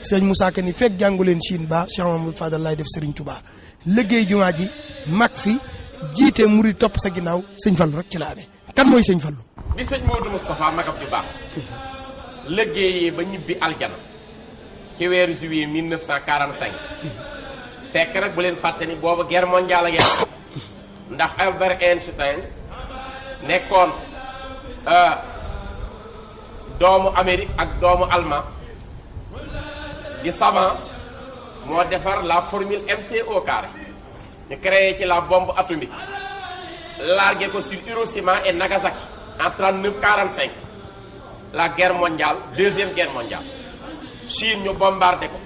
sëñ Moussa Ka ni fekk jàngu leen Chine ba Cheikh Mamadou Fadal laay def Serigne Touba liggéey jumaa ji mag fi jiite murid topp sa ginnaaw sëñ Fallou rek ci la amee kan mooy sëñ Fallou. bi sëñ Modou Moustapha magam ju baax liggéeyee ba ñibbi aljana ci weeru juillet 1945 fekk nag bu leen fàtte ni boobu guerre mondiale ak ndax Albert Einstein nekkoon doomu Amérique ak doomu allemand di savant moo defar la formule MC au carré ñu créé ci la bombe atomique largué ko sur Hiroshima et Nagasaki en 39-45 la guerre mondiale deuxième guerre mondiale Chine ñu bombardé ko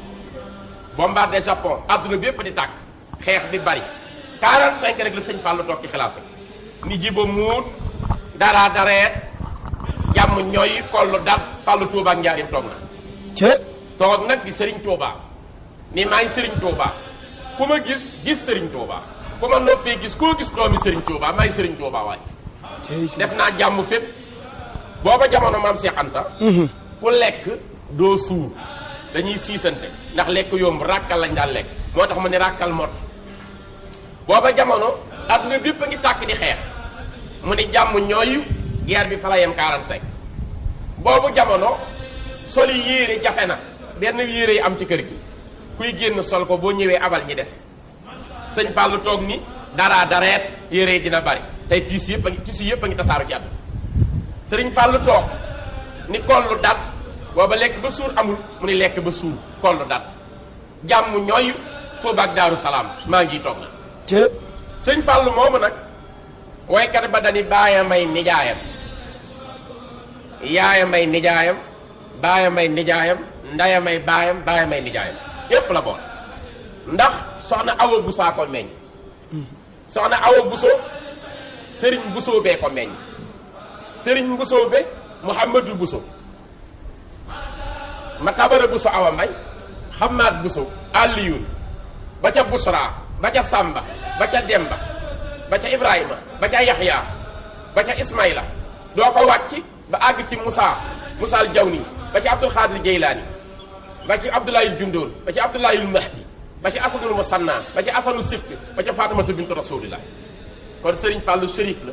bombardé Japon adduna bi yëpp di tàkk xeex bi bari 45 rek la sëñ Fallou toog ci xilaafa ni jiba muut dara dareet jàmm ñooy kollu dat Fallou Touba ak njaarim toog na toog nag di Serigne Touba ni maay Serigne Touba ku ma gis Serigne Touba ku ma noppee gis koo gis doomi Serigne Touba maay Serigne Touba waaye def naa jàmm fépp booba jamono maam Cheikh Anta ku lekk doo suur dañuy siisante ndax lekk yomb ràkkal lañ daan lekk moo tax mu ne ràkkal mot booba jamono adduna bépp a ngi tàkk di xeex mu ni jàmm ñooyu guerre bi fa la yem 45 boobu jamono soli yéere jafe na benn yéere yi am ci kër gi kuy génn sol ko boo ñëwee abal ñi des sëñ Fallou toog ni dara dareet yéere yi dina bari tey tissu yëpp a ngi tasaaru ci àdduna sëriñ Fallou toog ni kollu dat booba lekk ba suur amul mu ni lekk ba suur kollu dat jàmm ñooy Tuuba ak Daaru Salaam maa ngi toog na sëñ Fallou moomu nag woykat ba dani baayam may nijaayam yaayam may nijaayam baayam may nijaayam ndayam may baayam baayam may nijaayam yépp la bool ndax soxna Awa Busaa ko meññ soxna Awa Buso sëriñ Buso bee ko meññ sëriñ Buso be Mouhamadou Buso ma tabara Buso Awa Mbay Hamad Buso Aliyun ba ca Busra ba ca Samba ba ca Demba ba ca Ibrahima ba ca Yaxya ba ca Ismaïla doo ko wàcc ba àgg ci Moussa al Jawni ba ci Abdul Xaadir Jeylaani ba ci Abdoulaye Jundoon ba ci Abdoulaye Mahdi ba ci Asanul Musanna ba ci Asanu Sift ba ca Fatimatu bintu Rasulillah kon Serigne Fallou shérif la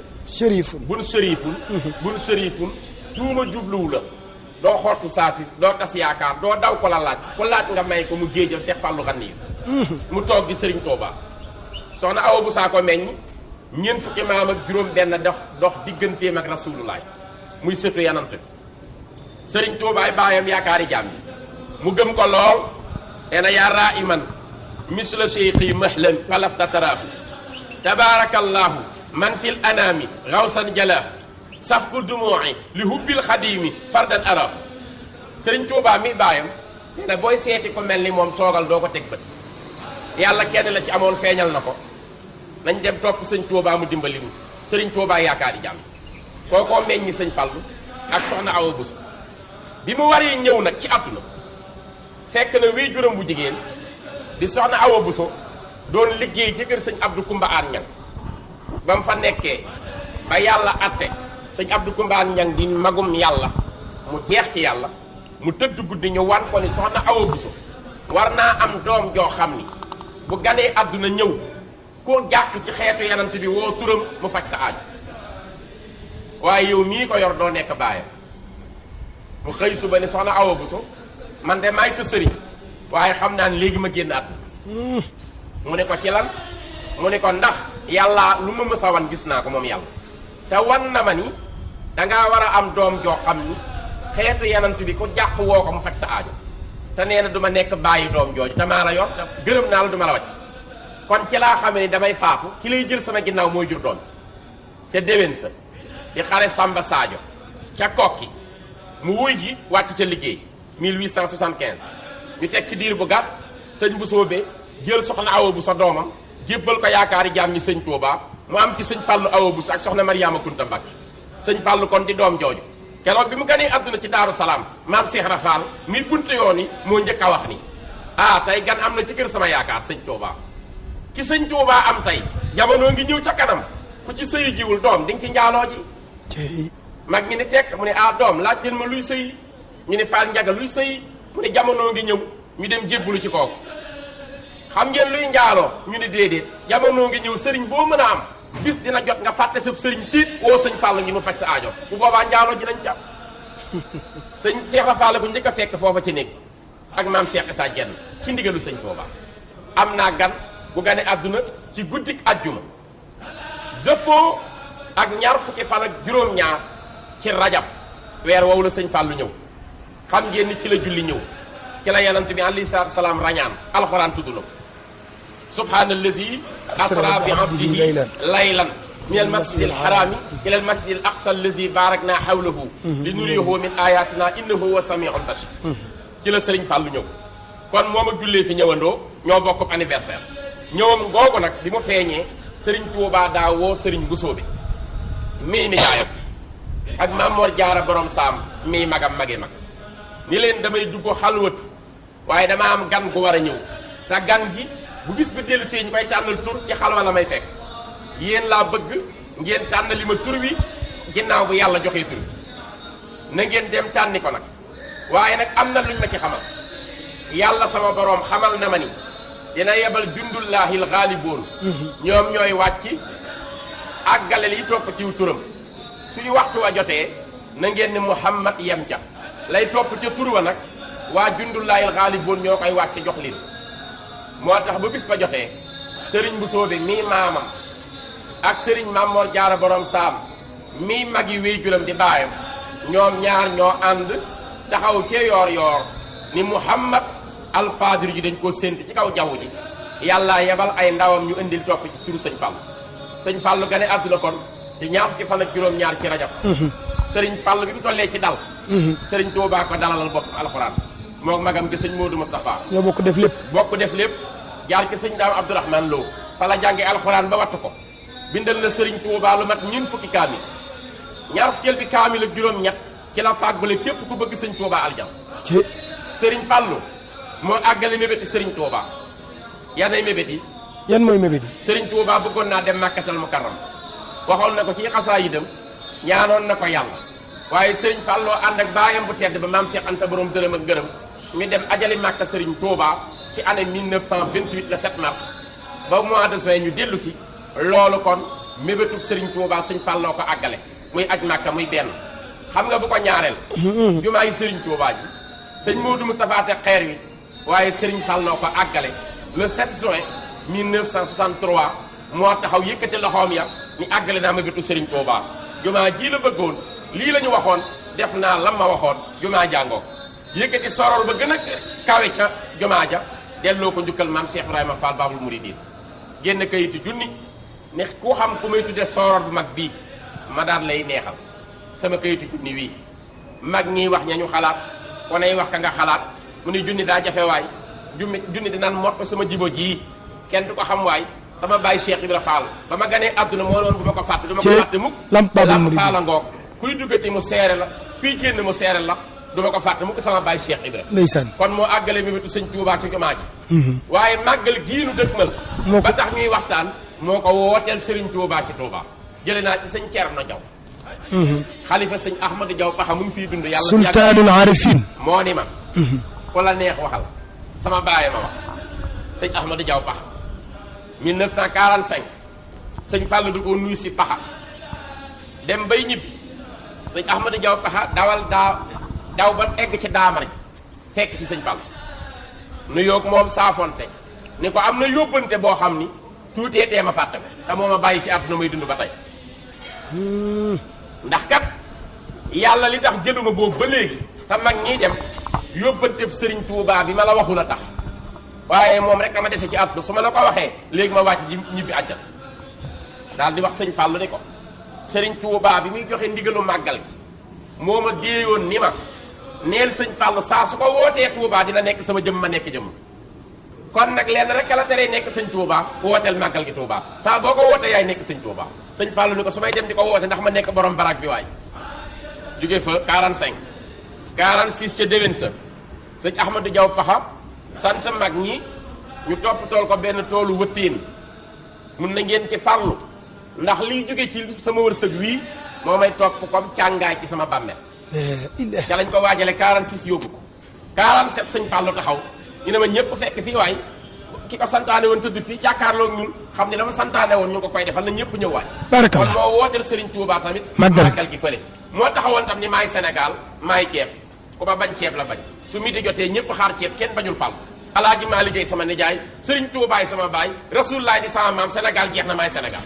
bun shérifun tuuma jubluwu la doo xotti saati doo tas yaakaar doo daw ko la laaj ko laaj nga may ko mu géejal Cheikh Fallou Xanni yi mu toog di Serigne Touba soxna Awa bu saa ko meññ ñeent fukki maam ak juróom benn dox digganteem ak Rasulullah muy sëtu yanant bi Serigne Touba baayam yaakaari jaam bi mu gëm ko lool ena yaa raa iman misla cheikhi mahlan falasta taraahu tabarakallahu man fil anami rawsan jalaahu safku dumu'i li hubbil xadimi fardan arab Serigne Touba mi baayam nee na booy seeti ko mel ni moom toogal doo ko teg bët yàlla kenn la ci amoon feeñal na ko nañ dem topp sëñ Touba mu dimbali mu Serigne Touba yaakaari jàmm kookoo meññi sëñ Fallou ak soxna Awa Bousso bi mu waree ñëw nag ci àdduna fekk na wii juróom bu jigéen di soxna Awa Bousso doon liggéey ci kër sëñ Abdou Koumba Aan Ñang ba mu fa nekkee ba yàlla atte sëñ Abdou Koumba Aan Ñang di magum yàlla mu jeex ci yàlla mu tëdd guddi ñu wan ko ni soxna Awa Bousso war naa am doom joo xam ni bu ganee àdduna ñëw koo jàq ci xeetu yanant bi woo turam mu faj sa aaju waaye yow mii ko yor doo nekk baayam mu xëy suba ni soxna Awa Bousso man de maay sa sëriñ waaye xam naa ne léegi ma génn àdduna mu ne ko ci lan mu ne ko ndax yàlla lu ma mës a wan gis naa ko moom yàlla te wan na ma ni dangaa war a am doom joo xam ni xeetu yanant bi ku jàq woo ko mu faj sa aajo te nee na du ma nekk bàyyi doom jooju te maa la yor te gërëm naa la du ma la wàcc kon ci laa xamee ni damay faatu ki lay jël sama ginnaaw mooy jur doom ca déwén sa di xare Samba Sadio ca kokki mu wuy ji wàcc ca liggéey 1875 ñu teg ci diir bu gàtt sëñ bu soobee jël soxna Awa Bousso doomam jébbal ko yaakaari jaam ñi sëñ Touba mu am ci sëñ Fallou Awa Bousso ak soxna Mariama Kunta Mbakke sëñ Fallou kon di doom jooju keroog bi mu ganee àdduna ci Daaru Salaam maam Cheikh Rafal mi bunte yoon yi moo njëkk a wax ni tey gan am na ci kër sama yaakaar sëñ Touba ki sëñ Touba am tey jamono ngi ñëw ca kanam ku ci sëyi jiwul doom di nga ci njaaloo ji mag ñi ni tekk mu ne doom laaj leen ma luy sëyi ñu ne Faal Njaga luy sëyi mu ne jamono ngi ñëw ñu dem jébbalu ci kooku xam ngeen luy njaaloo ñu ne déedéet jamono ngi ñëw sëriñ boo mën a am bis dina jot nga fàtte sa sëriñ tiit woo sëñ Fall ngi mu faj sa aajo bu boobaa njaaloo ji nañ ci am sëñ Cheikh la Fall ko njëkk a fekk foofa ci néeg ak maam Cheikh Issa Diène ci ndigalu sëñ Touba am naa gan bu gane àdduna ci guddik ajjuma dëppoo ak ñaar fukki fan ak juróom-ñaar ci rajab weer woowu la sëñ Fallu ñëw xam ngeen ni ci la julli ñëw ci la yonent bi alayhi salaatu salaam rañaan alxuraan tudd na ko subhaanallazi asra bi abdihi laylan min al masjidil harami ila al masjidil aqsa allazi barakna hawlahu li nuriyahu min ayatina innahu huwa samiul basir ci la sëriñ Fallu ñëw kon moom ak jullee fi ñëwandoo ñoo bokk anniversaire ñëwam googu nag bi mu feeñee sëriñ Tuubaa daa woo sëriñ Bousso bi mii mi jaayam ak Mamor Jaara borom saam mii magam magi mag ni leen damay dugg xalwatu waaye dama am gan gu war a ñëw te gan gi bu bis bi dellu see ñu koy tànnal tur ci xalwa la may fekk yéen laa bëgg ngeen tànn li ma tur wi ginnaaw bu yàlla joxee tur na ngeen dem tànni ko nag waaye nag am na luñ ma ci xamal yàlla sama boroom xamal na ma ni dina yebal jundullaahil xaaliboon ñoom ñooy wàcc àggale li topp ciw turam suñu waxtu wa jotee na ngeen ni Muhammad yem ca lay topp ca tur wa nag waa jundullaahil xaaliboon ñoo koy wàcc jox leen moo tax ba bis ba jotee sëriñ bu soobe mii maamam ak sëriñ Mamor Jaara borom saam mii mag yi wéy juram di baayam ñoom ñaar ñoo ànd taxaw ca yoor yoor ni Muhammad alfadir ji dañ koo sént ci kaw jaww ji yàlla yebal ay ndawam ñu indil topp ci turu sëñ Fall sëñ Fall gane àdduna kon ci ñaar fukki fan ak juróom-ñaar ci rajab sëriñ Fall bi mu tollee ci dal sëriñ Tuubaa ko dalalal bopp alxuraan moo magam gi sëñ Modou Moustapha ñoo bokk def lépp jaar ci sëñ Daam Abdourahmane Lo fa la jànge alxuraan ba wattu ko bindal na sëriñ Tuubaa lu mat ñun fukki kaamil ñaar fukkeel bi kaamil ak juróom-ñett ci la fàggule képp ku bëgg sëñ Tuubaa aljam sëriñ Fallu moo àggale mébéti sëriñ Tuubaa yanay mébét yi yan mooy mébét yi sëriñ Tuubaa bëggoon naa dem Makkatal Mukarram waxoon na ko ci xasaayidam ñaanoon na ko yàlla waaye sëriñ Falloo ànd ak baayam bu tedd ba maam Cheikh Anta borom dërëm ak gërëm ñu dem ajali Makka sëriñ Tuubaa ci année 1928 le 7 mars ba mois de juin ñu dellu si loolu kon mébétub sëriñ Tuubaa sëñ Falloo ko àggale muy aj Makka muy benn xam nga bu ko ñaareel jumaa yi sëriñ Tuubaa ji sëñ Modou Moustapha te xeer wi waaye sëriñ Falloo ko àggale le 7 juin 1963 moo taxaw yëkkati loxoom ya ni àggale naa mébétu sëriñ Tuubaa jumaa ji la bëggoon lii la ñu waxoon def naa lam ma waxoon jumaa jàngoo yëkkati sorol ba gën a kawe ca jumaa ja delloo ko njukkal maam Cheikh Ibrahima Fall Babul Mouridine génn kayitu junni ne ku xam ku may tudde sorol bu mag bii ma daan lay neexal sama kayitu junni wii mag ñiy wax ña ñu xalaat konay wax ka nga xalaat mu ne junni daa jafe waay junni dinaan mot sama jibo jii kenn du ko xam waay sama baay Cheikh Ibra Fall ba ma ganee àdduna moo noonu bu ma ko fàtte du ma ko fàtte mukk lamp faala ngoog kuy duggati mu seere la kuy génn mu seere la du ma ko fàtte mukk sama baay Cheikh Ibra ndeysaan kon moo àggale mébétu sëñ Tuubaa ci jumaa ji waaye màggal giinu dëkkmal ba tax ñuy waxtaan moo ko wooteel sëriñ Tuubaa ci Tuubaa jële naa ci sëñ Ceerno Jaw xalifa sëñ Ahmadou Jaw Paxa mu ngi fiy dund yàlla sultaanul arifin moo ni ma fu la neex waxal sama baay ma wax sëñ Ahmadou Jaw Paxa 1945 sëñ Fall du ko nuyu si Paxa dem bay ñibbi sëñ Ahmadou Jaw Paxa daw ba egg ci daamar ji fekk ci sëñ Fall nu yoog moom saafonte ni ko am na yóbbante boo xam ni tuutee tee ma fàtte ko te moo ma bàyyi ci àdduna may dund ba tey ndax kat yàlla li tax jëluma boobu ba léegi te mag ñiy dem yóbbanteb sëriñ Tuubaa bi ma la waxul a tax waaye moom rek ama dese ci àdduna su ma la ko waxee léegi ma wàcc ñibbi àjjal daal di wax sëñ Fall ni ko sëriñ Tuubaa bi muy joxe ndigalu màggal gi moo ma déeyoon ni ma neel sëñ Fall saa su ko wootee Tuubaa dina nekk sama jëm ma nekk jëm kon nag lenn rek la teree nekk sëñ Tuubaa wooteel màggal gi Tuubaa saa boo ko wootee yaay nekk sëñ Tuubaa sëñ Fall ni ko su may dem di ko woote ndax ma nekk borom barak bi waay jóge fa 45 46 ca déwén sa sëñ Ahmadou Diaw Paxa sant mag ñi ñu topp tool ko benn toolu wëttéen mun na ngeen ci farlu ndax liy jóge ci sama wërsëg wii moo may topp comme càngaay ci sama bàmmeel ca lañ ko waajale 46 yóbbu ko 47 sëñ Fallu taxaw ñu ne ma ñëpp fekk fii waay ki ko santaane woon tëdd fii jàkkaarloog ñun xam ne dama santaane woon ñu ko koy defal na ñëpp ñëw waay kon moo wooteel Serigne Touba tamit màggal gi fële moo taxawoon tam ni maay Sénégal maay ceeb ku ma bañ ceeb la bañ su mi di jotee ñëpp xaar ceeb kenn bañul fal alaaji maa liggéey sama nijaay Serigne Touba sama baay Rasulullah di sama maam Sénégal jeex na maay Sénégal